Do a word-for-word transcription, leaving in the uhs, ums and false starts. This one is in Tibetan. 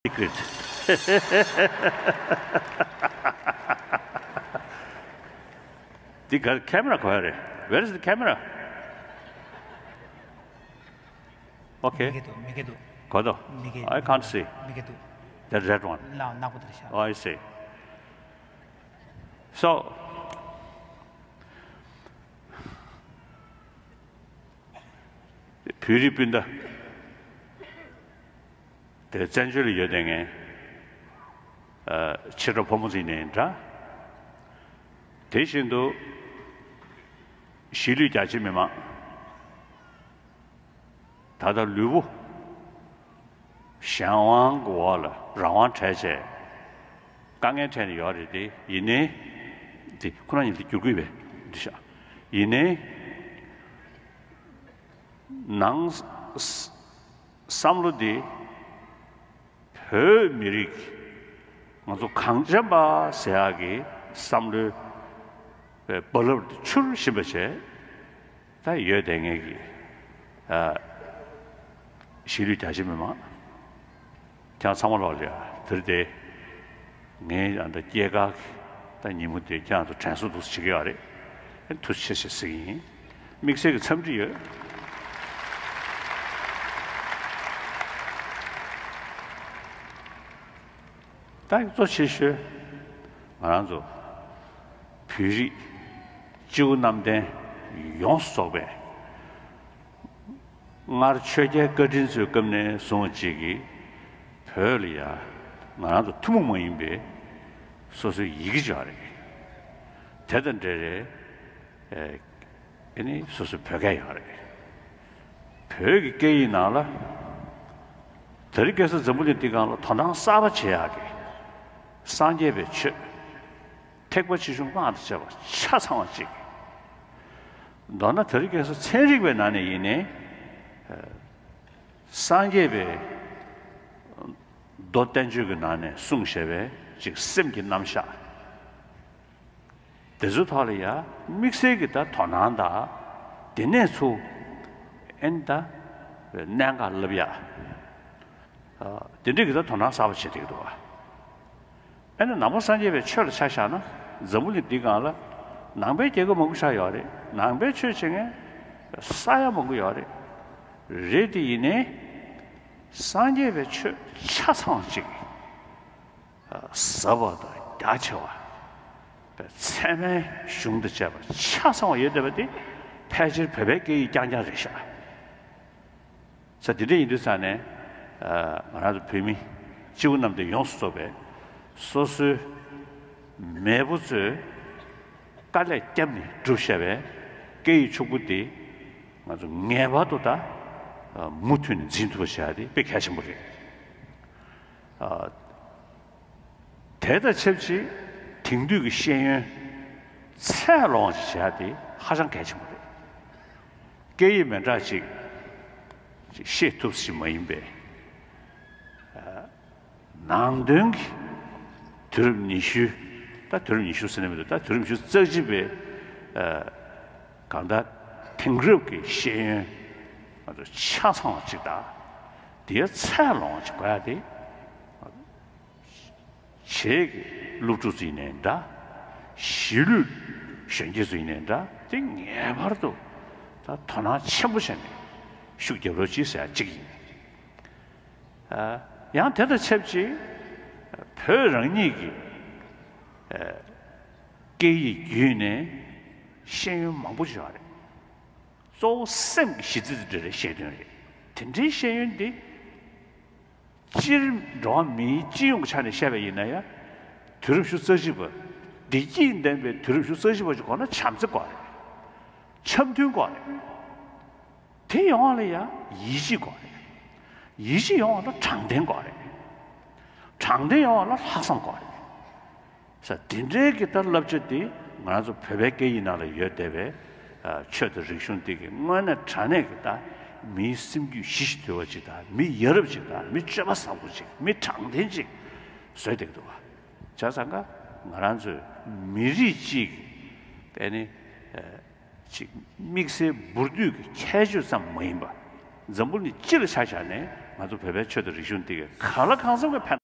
Secret. འདི་ག་camera ག་རེ། Where is the camera? Okay. མི་གེ་འདུག་མི་གེ་འདུག་ག་དོ། མི་གེ། I can't see. མི་གེ་འདུག The red one. ལ་ནག་པོ་དེར་ཤ Oh, I see. So, བོད་རིགས་སྤུན་ཟླ་དེ་བཙན་བྱོལ་ལ་ཡོད་དེ་ངས་ཨ་ཕྱི་དྲོ་ཕོ་མོ་ཚོ་ཡིན་ནའི་འདྲ། དེ་བཞིན་དུ་གཞིས་ལུས་རྒྱ་ཆེ་མི་མང་ད་ལྟ་ལུས་པོ་གཞན་དབང་གི་འོག་ལ་རང་དབང་བྲལ་བྱས་དཀའ་ངལ་འཕྲད་ནས་ཡོད་རེད་དེ། ཡིན་ནའི་དེ་ཁོ་རང་ཉིད་དུ་བསྒྱུར་དགོས་པས་འདི་ཤག་ཡིན་ནའི་ནང་བསམ་བློ་འདི་བོད་མི་རིགས་ང་ཚོ་གངས་ཅན་པ་ཟེར་ཡག་གི་བསམ་བློའི་རྦ་རླབས་འཕྱུར་བཞིན་པ་བྱས། ད་ཡོད་དེ་ངེད་ཀྱི་ཨ་གཞིས་ལུས་རྒྱ་ཆེ་མི་མང་ཁྱེད་ཚང་མ་ལོག་ལ་ཡ་དེར་དེ་ངའི་ཨ་ད་སྐྱེས་སྐར་གྱི་ད་ཉིན་མོ་དེ་ཁྱེད་ཚོ་དྲན་གསོ་འདུག་བྱེད་ཀྱི་ཡོད་རེད། ཨ་ཐུགས་རྗེ་ཆེ་ཞེས་ཟེར་གྱི་ཡིན། དམིགས་བསལ་གྱི་འཚམས་འདྲི་ཡོད། ད་གཙོ་ཆེ་ཤོས་ང་རང་ཚོ་བོད་རིགས་སྤྱི་བོ་གནམ་བསྟན་ཡོངས་སུ་རྫོགས་པའི་སྔར་ཆོས་རྒྱལ་བཀའ་དྲིན་གྱི་སྐབས་ནས་བཟུང་བ་ཅིག་གིས་བོད་ལ་ཡ་ང་རང་ཚོ་ཐུན་མོང་མ་ཡིན་པའི་སོ་སོའི་ཡི་གེ་ཅིག་ཡོད་རེད། དེ་དང་འབྲེལ་རེད། ཨེ་ནི་སོ་སོའི་བོད་སྐད་ཡོད་རེད། བོད་ཀྱི་སྐད་ཡིག་ནང་ལ་དེ་རིང་ཁ་སང་འཛམ་བུ་གླིང་འདི་སྒང་ལ་དོ་སྣང་གསར་པ་བྱེད་ཡག་གི་སངས་རྒྱས་པའི་ཆོས་ཐེག་པ་ཆེ་ཆུང་སྔགས་དང་བཅས་པ་ཆ་ཚང་བ་ཅིག་མདོར་ན་དེ་རིང་ཁ་སང་ཚན་རིག་པའི་ནང་ནས་ཡིན་ནའི་སངས་རྒྱས་པའི་མདོ་བསྟན་བཅོས་ཀྱི་ནང་ནས་གསུངས་བཞག་པའི་ཅིག་སེམས་ཀྱི་རྣམ་གཞག་དེ་ཚོའི་ཐོག་ལ་ཡ་དམིགས་བསལ་གྱི་ད་དོ་སྣང་དང་། དེ་ནས་ཚུར་ཨེ་ནི་ད་གནད་འགག་ལབ་ཡ། ཨ་དེ་འདྲས་ཀྱི་ད་དོ་སྣང་གསར་པ་བྱེད་བསྡད་ཀྱི་འདུག་བ། ཨེ་ནི་ནང་པ་སངས་རྒྱས་པའི་ཆོས་ལ་ཆ་བཞག་ན་འཛམ་བུ་གླིང་འདི་སྒང་ལ་ནང་པའི་རྒྱལ་ཁབ་མང་པོ་ཞིག་ཡོད་རེད། ནང་པའི་ཆོས་བྱེད་མཁན་ས་ཡ་མང་པོ་ཡོད་རེད། རེད་དེ་ཡིན་ནའི་སངས་རྒྱས་པའི་ཆོས་ཆ་ཚང་བ་ཅིག་ཟབ་པ་དང་རྒྱ་ཆེ་བ། ཚད་མའི་གཞུང་དང་བཅས་པ་ཆ་ཚང་བ་ཡོད་བསྡད་པ་དེ་ཕལ་ཆེར་བོད་པའི་སྐད་ཡིག་རྐྱང་རྐྱང་རེད་ཤག་ས་དེ་འདྲ་ཡིན་དུས་ཙང་ནས་ཨ་ང་རང་ཚོ་བོད་མི་སྤྱི་བོ་གནམ་བསྟན་ཡོངས་སུ་རྫོགས་པའི་སོ་སོའི་མེས་པོ་ཚོས་དཀའ་ལས་བརྒྱབ་ནས་བསྒྲུབས་བཞག་པའི་སྐད་ཡིག་ཕྱུག་པོ་དེ་ང་ཚོ་ངེས་པར་དུ་ད་མུ་མཐུད་ནས་འཛིན་ཐུབ་པ་བྱ་ཡ་དེ་དཔེ་གལ་ཆེན་པོ་རེད། ཨ། དེ་དང་ཆབས་ཅིག་དེང་དུས་ཀྱི་ཤེས་ཡོན་ཚད་ལོངས་ཅིག་བྱ་ཡ་དེ་ཧ་ཅང་གལ་ཆེན་པོ་རེད། སྐད་ཡིག་མི་འདྲ་ཅིག་ཅིག་ཤེས་ཐུབ་ཞིག་མ་ཡིན་པའི་ནང་དོན་གྱི་དུས་རབས་ཉི་ཤུ། ད་དུས་རབས་ཉི་ཤུ་ཟེར་ན་མི་འདུག་ད་དུས་རབས་ཉི་ཤུ་རྩ་གཅིག་པའི་ཨ་གང་ལྟར་དེང་རབས་ཀྱི་ཤེས་ཡོན་ང་ཚོ་ཆ་ཚང་བ་ཅིག་དང་། དེའི་ཚད་ལོངས་ཅིག་དགོས་ཡ་དེ། བྱེས་ཀྱི་སློབ་ཕྲུག་ཚོ་ཡིན་ནའི་འདྲ། གཞིས་ལུས་གཞོན་སྐྱེས་ཚོ་ཡིན་ནའི་འདྲ། དེ་ངེས་པར་དུ་ད་དོ་སྣང་ཆེན་པོ་བྱས་ནས་ཤུགས་རྒྱབ་རོགས་གྱིས་ཟེར་ཡ་གཅིག་ཡིན། ཨ། ཡང་དེ་དང་ཆབས་ཅིག་བོད་རང་ཉིད་ཀྱི་ཨ་སྐད་ཡིག་བརྒྱུད་ནས་ཤེས་ཡོན་མང་པོ་ཅིག་ཡོད་རེད། གཙོ་བོ་སེམས་ཀྱི་གཞི་རྩ་དེ་འདྲ་རེད་བཤད་དོན་རེད། དེ་འདྲའི་ཤེས་ཡོན་འདི་སྤྱིར་འགྲོ་བ་མིའི་སྤྱི་ཡོངས་ཀྱི་ཆ་ནས་བཤད་པ་ཡིན་ན་ཡང་། དུས་རབས་ཉི་ཤུ་རྩ་གཅིག་པ། བདེ་སྐྱིད་ལྡན་པའི་དུས་རབས་ཉི་ཤུ་རྩ་གཅིག་པ་ཞིག་དགོས་ན་བྱམས་བརྩེ་དགོས་རེད། འཆམ་མཐུན་དགོས་རེད། དེ་ཡོང་བ་ལ་ཡང་ཡིད་ཆེས་དགོས་རེད། ཡིད་ཆེས་ཡོང་བ་ལ་དྲང་བདེན་དགོས་རེད། དྲང་བདེན་ཡོང་བ་ལ་ལྷག་བསམ་དགོས་རེད། ས་འདི་འདྲའི་གི་ད་བསླབ་བྱ་འདི་ང་རང་ཚོ་བོད་པའི་སྐད་ཡིག་ནང་ལ་ཡོད་བསྡད་པའི་ཨ་ཆོས་དང་རིག་གཞུང་འདི་གི་དངོས་གནས་དྲང་གནས་ཀྱི་ད་མིའི་སེམས་རྒྱུད་ཞི་ཞིང་དུལ་བ་ཅིག་དང་། མི་ཡ་རབས་ཅིག་དང་། མི་སྤྱོད་པ་བཟང་པོ་ཅིག། མི་དྲང་བདེན་ཅིག་བཟོས་བསྡད་ཀྱི་འདུག་བ། བྱས་ཙང་ཀ་ང་རང་ཚོའི་མི་རིགས་གཅིག་གི་ཨ་ནི་ཨ་ཅིག་དམིགས་བསལ་འབུར་དོད་ཀྱི་ཁྱད་ཆོས་ཙམ་མ་ཡིན་པ། འཛམ་བུ་གླིང་སྤྱི་ལ་ཆ་བཞག་ནས་ ང་ཚོ་བོད་པའི་ཆོས་དང་རིག་གཞུང་འདི་ག་ལ་གང་འཚམ་གྱི་ཕན་